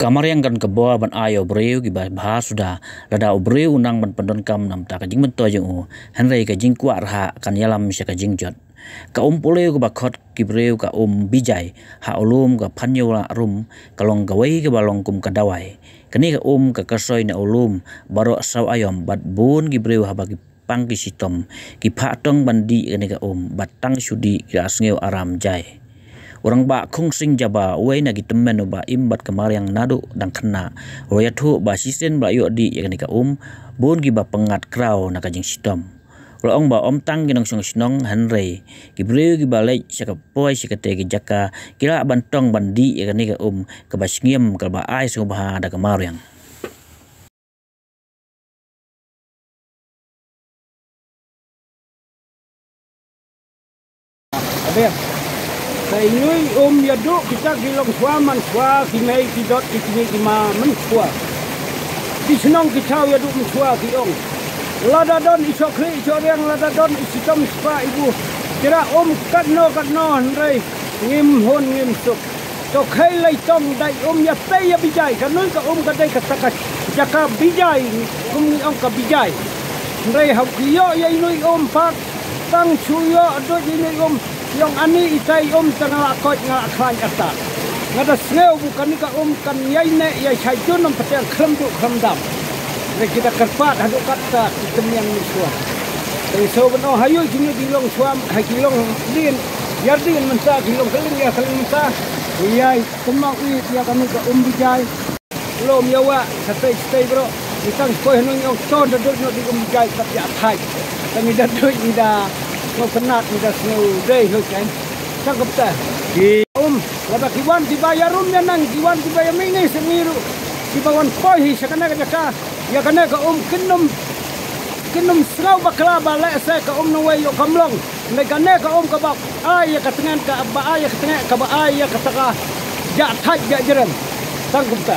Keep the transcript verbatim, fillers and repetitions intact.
Ka mariang kan ka bor ban ai ïa u briew kiba bha suda, lada u briew u nang ban pyndonkam namar ka jingmyntoi jong u, hynrei ka jingkwah rhah kan ïalam sha ka jingjot. Ka um pule kaba khot ki briew ka um bijai, ha u lum ka phanïewlah rum, ka long kawei kaba long kum ka dawai. Kane ka um ka kyrsoi na u lum baroh saw aïom, bad bun ki briew haba ki pang ki shitom, ki phah tong ban dih ïa kane ka um, bad tang shu dih ki la sngew aram jai. U rangbah Khungsing Jaba, uwei na ki tymmen uba im bad ka mariang naduh dang khynnah, u la ïathuh ba shisien ba la ïoh dih ïa kane ka um, bun kiba pyngngad kraw na ka jingshitom. U la ong ba ym tang ki nongshong shnong hynrei ki briew kiba leit sha ka poi sha katei ka jaka ki lah ban tong ban dih ïa kane ka um kaba sngim, kaba ai sngewbha da ka mariang. Ka inui um ïa duh kita ki longshuwa manshuwa, ki mei ki dot, ki kmie ki ma manshuwa. Ki shnong ki thaw ïa duh manshuwa, ki ong, lada don i shoh khlieh i shoh riang, lada don i shitom i spah i buh, ki rah um katno katno hynrei ngim hun ngim suk. To khie lei tong dei um ïa tei ïa bijai, ka nui ka um ka dei kata ka jaka bijai, kum ngi ong ka bijai. Hynrei haba ki ïoh ïa inui um pat, tang shu ïoh duh ïa inui um, ïong ani itai um tang nga la koit nga la khlaiñ ata. Nga da sngew ba kane ka um kan ïai neh ïai shai jun ym pateng khlem duh khlem dam. Hynrei ki da kyrpad haduh katta ki tymmen mynshuwa. Tang shu ban ong ha ïu jingïu ki longshuwa, ha ki longdien, ïardien mynta, ki longkylleng ïakylleng mynta. Ïai tymmen ïa kane ka um bijai. Lum ïa wah shatei shatei baroh. Ngi tang poi hangne ïong ton da dot noh di um bijai pat ïa thait. Tang ngi da dot ngi da sngewtynnat ngi da sngewdei hoi kan. Tang kumta. Ki um lada ki wan kiba ïarum ïanang, ki wan kiba ïamih ngi sha ngi ruh, kiba wan poi hi sha kane ka jaka, ïa kane ka um kin ym, kin ym sngew bakla ba lehse ka um nongwei ïoh kam long. Hynrei kane ka um kaba ai ïa ka tngen, kaba ai ïa ka tngen, kaba ai ïa kata ka jah thait jah jrem. Tang kumta.